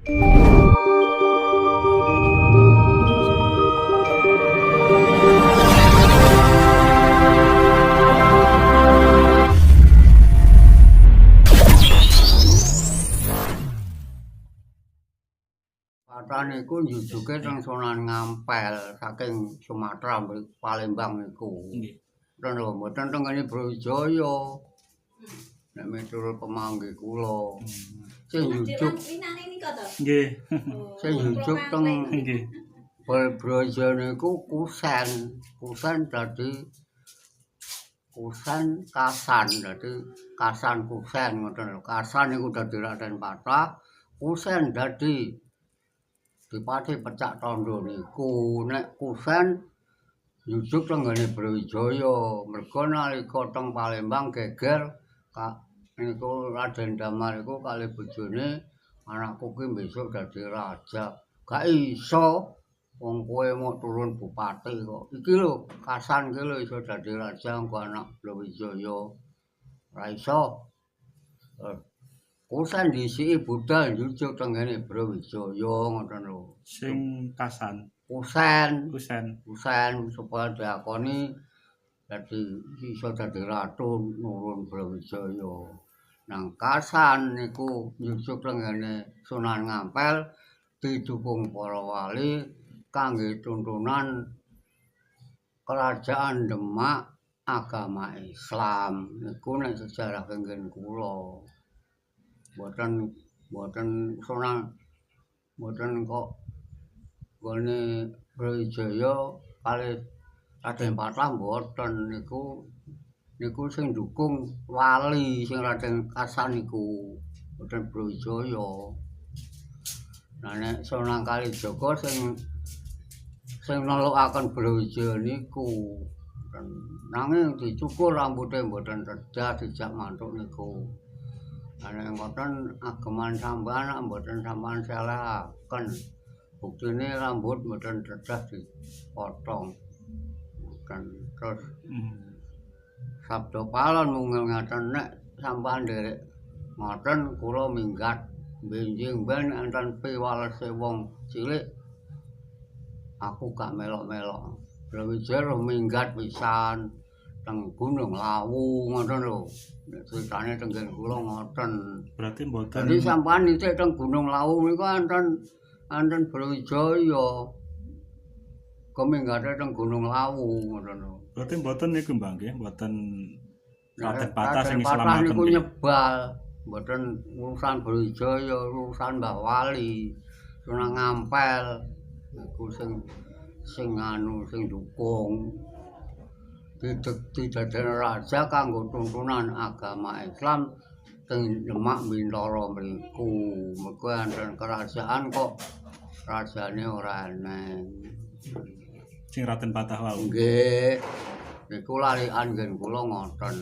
Patah niku njujuke teng Sunan Ngampel saking Sumatera Palembang niku. Nggih. Mboten lho, mboten teng ngene Brawijaya. Nek miturut pemanggih kula. Sing njujuk Winane nika to. Nggih. Sing njujuk teng Nggih. Brawijaya niku Kusen. Kusen dadi Kusen Kasan, dadi Kasan Kusen ngoten lho. Kasan niku dadi Raden Patah, Kusen dadi Dipati Pecak Tandha niku. Nek Kusen njujuk teng nggene Brawijaya, merga nalika teng Palembang geger niku Raden Damar iku kalih bojone, anakku ki besok dadi raja. Gak iso wong kowe mok turun bupati kok. Iki lho Kasan ki lho iso dadi raja engko anak Brawijaya. Ora iso. Kusen disiki budal njujuk teng ngene Brawijaya ngoten lho. Sing Kasan. Kusen. Kusen. Kusen supaya diakoni dadi iso dadi ratu nurun Brawijaya. Nang Kasan niku njujuk teng ngene Sunan Ngampel didukung para wali kangge tuntunan kerajaan Demak agama Islam. Niku nek sejarah kenggen kula. Mboten mboten Sunan mboten kok nggone Brawijaya kalih Raden Patah mboten niku niku sing ndukung wali sing Raden Kasan niku mboten Brawijaya. Nah nek Sunan Kalijaga sing sing nelukaken Brawijaya niku nanging dicukur rambute mboten tedah dijak mantuk niku. Nah nek ngoten ageman sampean mboten sampean selehaken. Buktine rambut mboten tedah dipotong. Mboten terus Sabda Palon mungil ngaten nek sampean nderek ngoten kula minggat benjing ben enten piwalese wong cilik aku gak melok-melok. Brawijaya minggat pisan teng Gunung Lawu ngoten lho. Nek critane teng nggen kula ngoten. Berarti mboten. Dadi sampean nitik teng Gunung Lawu niku enten enten Brawijaya. Keminggate teng Gunung Lawu ngoten lho. Berarti mboten niku Mbah nggih, mboten Raden Patah sing Raden Patah islamaken niku nggih. nyebal, mboten urusan Brawijaya, urusan Mbah Wali, Sunan Ngampel niku sing sing anu sing dukung. Didadekne raja kanggo tuntunan agama Islam teng Demak Bintara mriku. Mergo enten kerajaan kok rajane ora eneng. Sing Raden Patah wau. Nggih. Niku lalikan nggen kula ngoten.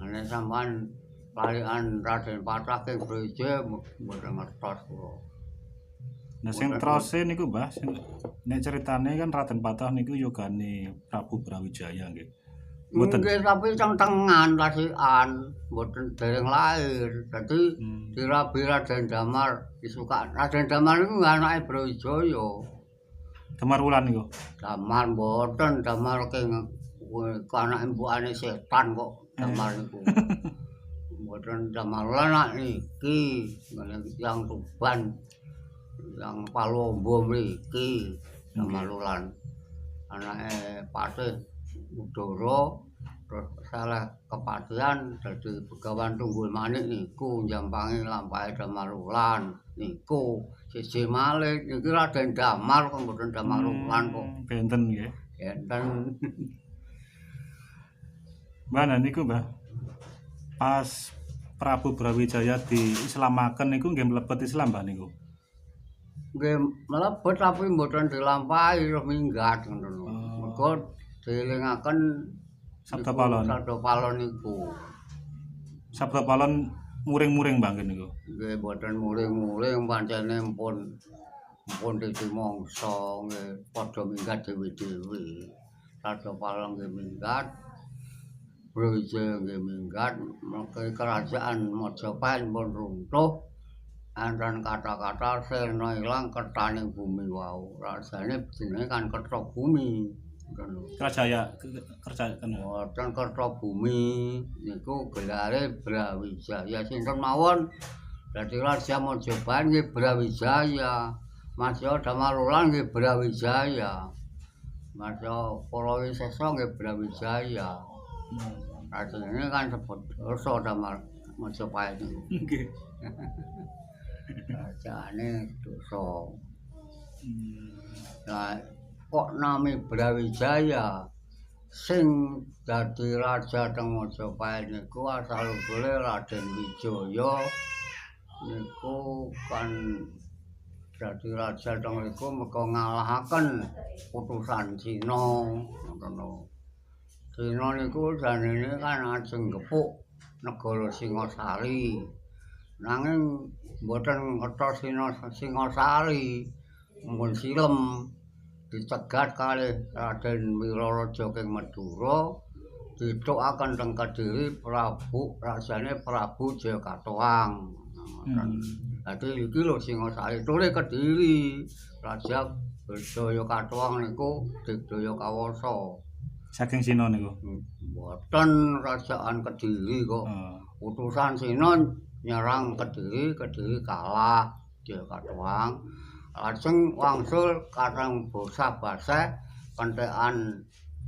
Nek sampean lalikan Raden Patah keng Brawijaya mboten ngertos kula. Nah sing terose niku Mbah, sing nek ceritane kan Raden Patah niku yogane Prabu Brawijaya nggih. Mboten. Nggih, tapi teng tengan lasikan, mboten dereng lahir. Dadi dirabi Raden Damar disuka. Raden Damar niku anake Brawijaya. Damar Wulan niku. Damar mboten, Damar keng anake mbokane setan kok Damar niku. Mboten Damar Wulan nak niki, ngene yang Tuban. Yang Palombo mriki Damar Wulan. Anake Patih Udara terus salah kepatihan dadi Begawan Tunggul Manik niku njampangi lampahe Damar Wulan niku siji malih niki Raden Damar kok mboten Damar Wulan kok. Benten nggih. Benten. Mbah nah niku Mbah. Pas Prabu Brawijaya diislamaken niku nggih mlebet Islam Mbah niku. Nggih mlebet tapi mboten dilampahi terus minggat ngoten lho. Mergo dielingaken Sabda Palon. Sabda Palon niku. Sabda Palon muring-muring Mbah niku. Nggih mboten muring-muring pancene pun pun dadi mangsa nggih padha minggat dhewe-dhewe. Sabda Palon nggih minggat. Brawijaya nggih minggat, mangke kerajaan Majapahit pun runtuh. Enten kata-kata sirna ilang kertaning bumi wau. Rajane jenenge kan Kerta Bumi. Ngoten lho. Kerajaya kerajaan. Wonten Kerta Bumi niku gelare Brawijaya. Sinten mawon dadi Raja Majapahit nggih Brawijaya. Masya Damarulan nggih Brawijaya. Masya Purawisesa nggih Brawijaya. Rajane kan sebut dosa Damar Majapahit niku. Nggih. Rajane dosa. Nah, kok nami Brawijaya sing dadi raja teng Majapahit niku asal usule Raden Wijaya niku kan dadi raja teng mriku merga ngalahaken utusan Cina ngoten lho. Cina niku janene kan ajeng gepuk negara Singasari. Nanging mboten ngertos Singasari mpun silem dicegat kalih Raden Wiraraja king Madura ditukaken teng Kediri Prabu rajane Prabu Jayakatwang. Dadi iki lho Singasari tule Kediri Raja Jayakatwang niku digdaya kawasa. Saking Cina niku. Mboten kerajaan Kediri kok. Utusan Cina nyerang Kediri, Kediri kalah Jayakatwang. Lajeng wangsul karang bosah baseh kentekan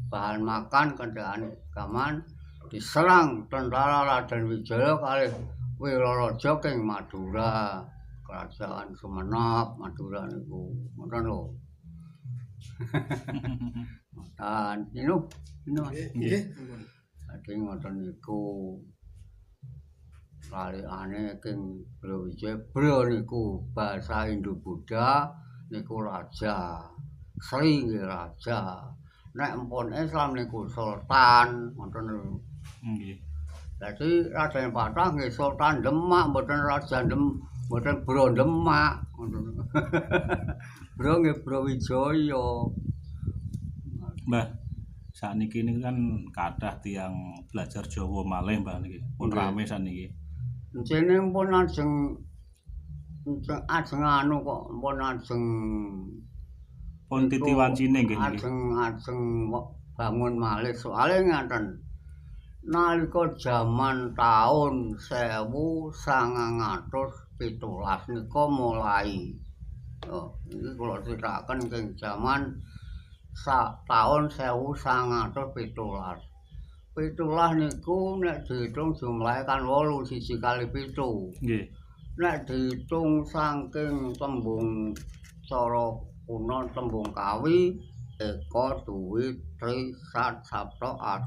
bahan makan, kentekan gaman diserang tentara Raden Wijaya kalih Wiraraja king Madura, kerajaan Sumenep Madura niku. Ngoten lho. Ngoten niku Mas. Nggih. Dadi ngoten niku. Lalikane king Brawijaya, Bra niku bahasa Hindu-Buddha niku raja. Sri nggih raja. Nek empun Islam niku sultan, ngoten lho. Nggih. Dadi Raden Patah nggih Sultan Demak, mboten Raja mboten Bra Demak, ngoten. Bra nggih Brawijaya. Mbah, sakniki niku kan kathah tiyang belajar Jawa malih Mbah niki. Pun rame sakniki. Encene pun ajeng ajeng anu kok pun ajeng pun titi wancine nggih niki. Ajeng bangun malih soalé ngaten. Nalika jaman taun 1917 nika mulai. Oh, iki kula critakaken ing jaman taun 1917. 17 niku nek diitung jumlahe kan 8 siji kali 7. Nggih. Nek diitung saking tembung cara kuna tembung Kawi Eka Dwi Tri Sat Sapta As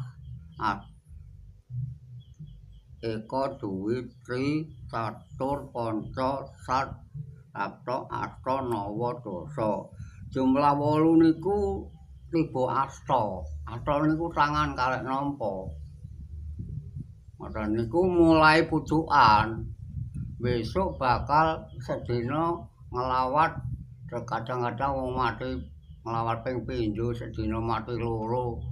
Eka Dwi Tri Catur Panca Sat Sapta Asta Nawa Dasa. Jumlah 8 niku tiba asta. Asta niku tangan karek nampa. Ngoten niku mulai pucukan. Besok bakal sedina ngelawat, kadang-kadang wong mati ngelawat ping pindho, sedina mati loro.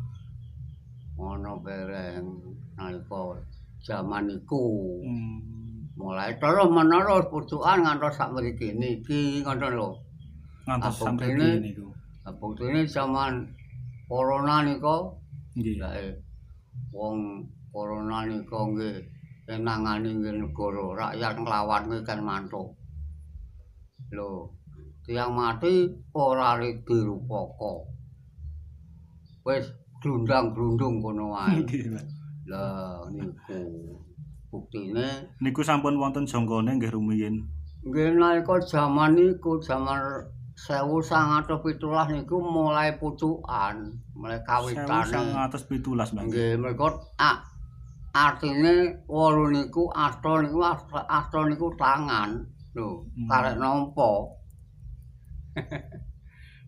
Ngono bereng nalika jaman iku. Mulai terus menerus pucukan ngantos sak mriki niki ngoten lho. Ngantos sak mriki niku. Buktine jaman corona nika nggih. Wong corona nika nggih nangani nggih negara, rakyat nglawan nggih kan mantuk. Lho, tiyang mati ora dirupaka. Wis glundang-glundung kono wae. Nggih, Pak. Lah niku buktine niku sampun wonten jangkane nggih rumiyin. Nggih nalika jaman niku jaman 1917 niku mulai pucukan, mulai kawitane. 1917, Mbah. Nggih, mergo artine 8 niku asta niku asta niku tangan lho, karek nampa.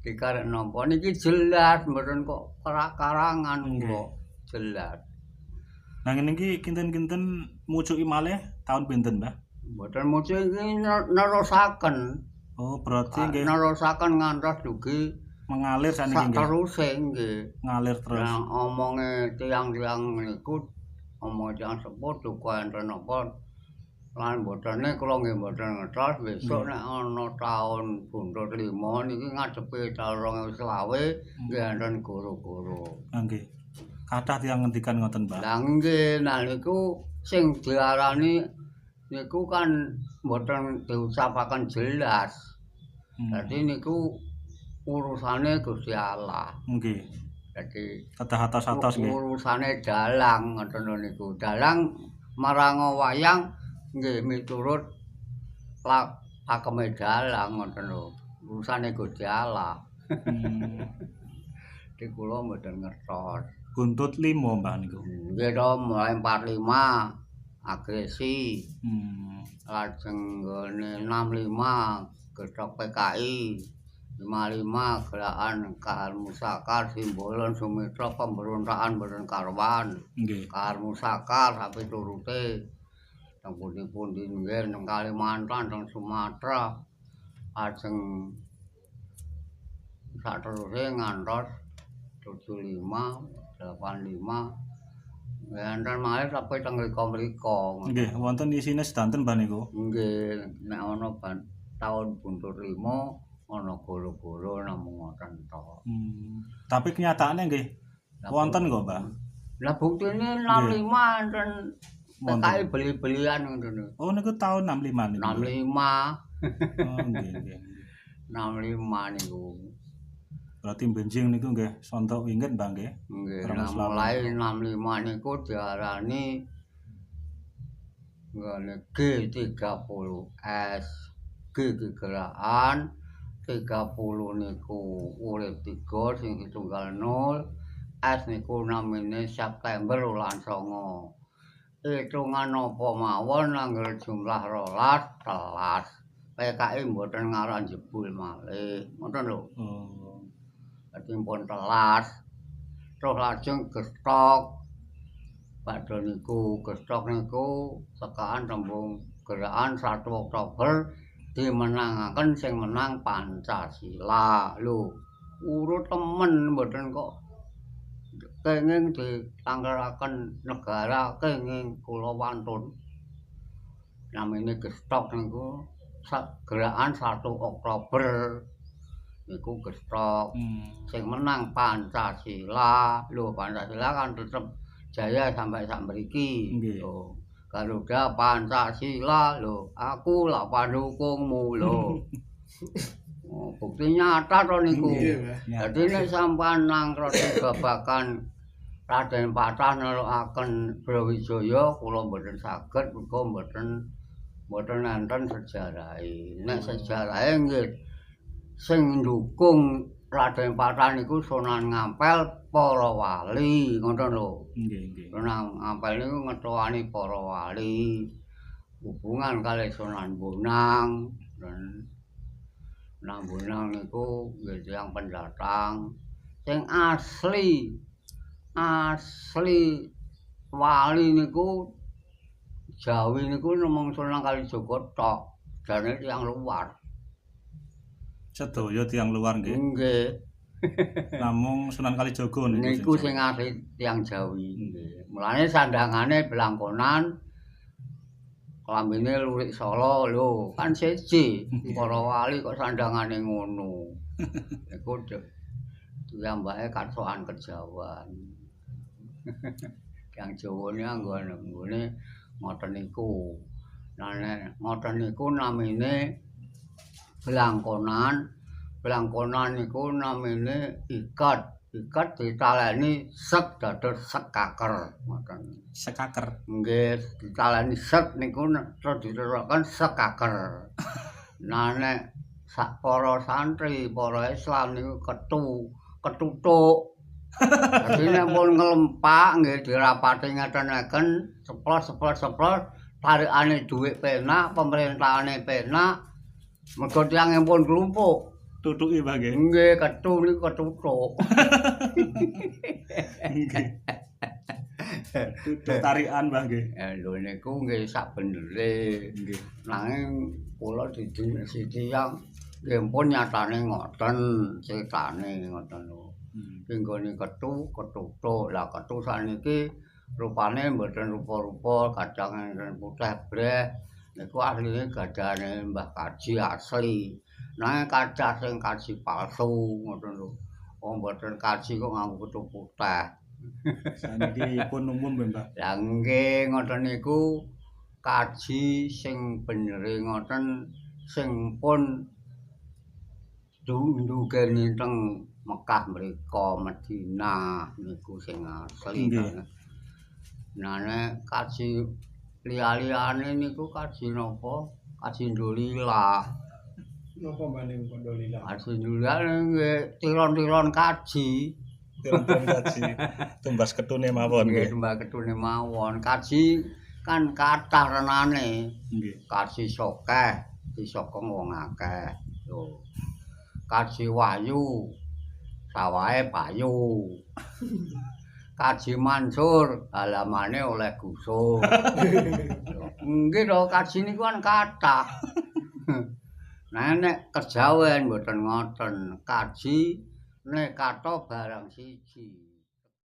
Dikarek nampa niki jelas mboten kok karangan kok jelas. Nah ngene iki kinten-kinten mucuki malih taun pinten, Mbah? Mboten mucuki iki nerusaken. Oh, berarti nggih nerusaken ngantos dugi mengalir saniki nggih. Sateruse nggih. Ngalir terus. Nah, omonge tiyang-tiyang niku omong tiyang sepuh duka enten napa Lan mbotene kula nggih mboten ngertos besok nek ana taun buntut 5 niki ngadepi taun 2020 nggih enten goro-goro. Nggih. Kathah tiyang ngendikan ngoten, Mbah. Lah nggih, nah niku sing diarani niku kan mboten diucapaken jelas. Dadi niku urusane Gusti Allah. Nggih. Dadi kedah atas-atas nggih. Urusane dalang ngoten lho niku. Dalang marang wayang nggih miturut pakeme dalang ngoten lho. Urusane Gusti Allah. Dadi kula mboten ngertos. Buntut 5 Mbah niku. Nggih to, mulai 45 agresi. Lajeng nggone 65 gethok PKI. 55 gerakan Kahar Musakar Simbolon Sumitra pemberontakan mboten karuan. Nggih. Kahar Musakar sampe turute teng pundi-pundi nggih teng Kalimantan, teng Sumatera. Lajeng sateruse ngantos 75, 85 enten malih tapi teng mriko-mriko. Nggih, wonten isine sedanten Mbah niku. Nggih, nek ana taun buntut 5 ana goro-goro namung ngoten tok. Tapi kenyataannya nggih wonten kok, Mbah. Lah buktine 65 enten PKI beli-belian ngoten lho. Oh niku tahun 65 niku. 65. Oh nggih nggih. 65 niku. Berarti benjing niku nggih sontok winget Mbah nggih. Nggih, mulai 65 niku diarani nggone G30S. G gerakan 30 niku urip 3 sing ditunggal 0, S niku namine September wulan 9. Hitungan napa mawon angger jumlah 12 telas. PKI mboten ngarah jebul malih. Ngoten lho. Oh. Dadi pun telas. Terus lajeng gestok. Badhe niku gestok niku tekaan tembung gerakan 1 Oktober dimenangaken sing menang Pancasila. Lho, urut temen mboten kok kenging ditangkaraken negara kenging kula wantun. Namine gestok niku gerakan 1 Oktober niku gestok. Sing menang Pancasila. Lho, Pancasila kan tetep jaya sampai sak mriki. Lho, Garuda Pancasila lho, aku lak pandukungmu lho. Oh, bukti nyata to niku. Dadi nek sampean nangkroti babagan Raden Patah nelukaken Brawijaya kula mboten saged mergo mboten enten sejarahe. Nek sejarahe nggih sing ndukung Raden Patah niku Sunan Ngampel para wali ngoten lho. Nggih, nggih. Sunan Ngampel niku ngetuani para wali. Hubungan kalih Sunan Bonang. Sunan Bonang niku nggih tiyang pendatang sing asli wali niku Jawi niku namung Sunan Kalijaga tok, jane tiyang luar. Sedaya tiyang luar nggih. Nggih. Namung Sunan Kalijaga niku sing asli tiyang Jawi. Nggih. Mulane sandangane blangkonan klambine lurik Solo lho, kan siji para wali kok sandangane ngono. Niku piyambake katsokan kejawan. Tiyang Jawane anggone ngoten niku. Nah nek ngoten niku namine blangkonan. Blangkonan niku namine ikat. Ikat ditaleni sek dados sekaker ngoten. Sekaker. Nggih, ditaleni sek niku terus diterusaken sekaker. Nah nek sak para santri, para Islam niku ketutuk. Dadi nek pun nglempak nggih dirapati ngeten-ngeten, seplos-seplos-seplos, tarikane dhuwit penak, pemerintahane penak. Mergo tiyang pun klumpuk. Tutuki Mbah nggih. Nggih, ketu niku ketutuk. Nggih. Tutuk tarikan Mbah nggih. Lho niku nggih sak benere. Nggih. Nanging kula didinesi tiyang nggih pun nyatane ngoten, critane ngoten lho. Nggone ketu, ketutuk. Lah ketu sakniki rupane mboten rupa-rupa, kadang enten putih breh, Niku asline gadhane Mbah Kaji asli. Nanging kathah sing kaji palsu ngoten lho. Wong mboten kaji kok nganggo ketu putih. Saniki pun umum nggih, Mbah. Lah nggih ngoten niku kaji sing benere ngoten sing pun ndugeni teng Mekah mriku Madinah niku sing asli. Nggih. Nah nek kaji liya-liyane niku kaji napa? Kaji Ndolila. Napa Mbah niku kok Ndolila? Kaji Ndolila nggih tiron-tiron kaji. Tiron-tiron kaji. Tumbas ketune mawon nggih. Nggih. Tumbas ketune mawon. Kaji kan kathah renane. Nggih. Kaji sokeh disokong wong akeh. Lho. Kaji Wahyu sawahe payu. Kaji Mansur halamane oleh gusur. Nggih to kaji niku kan kathah. Nah nek kejawen mboten ngoten. Kaji nek kathah barang siji.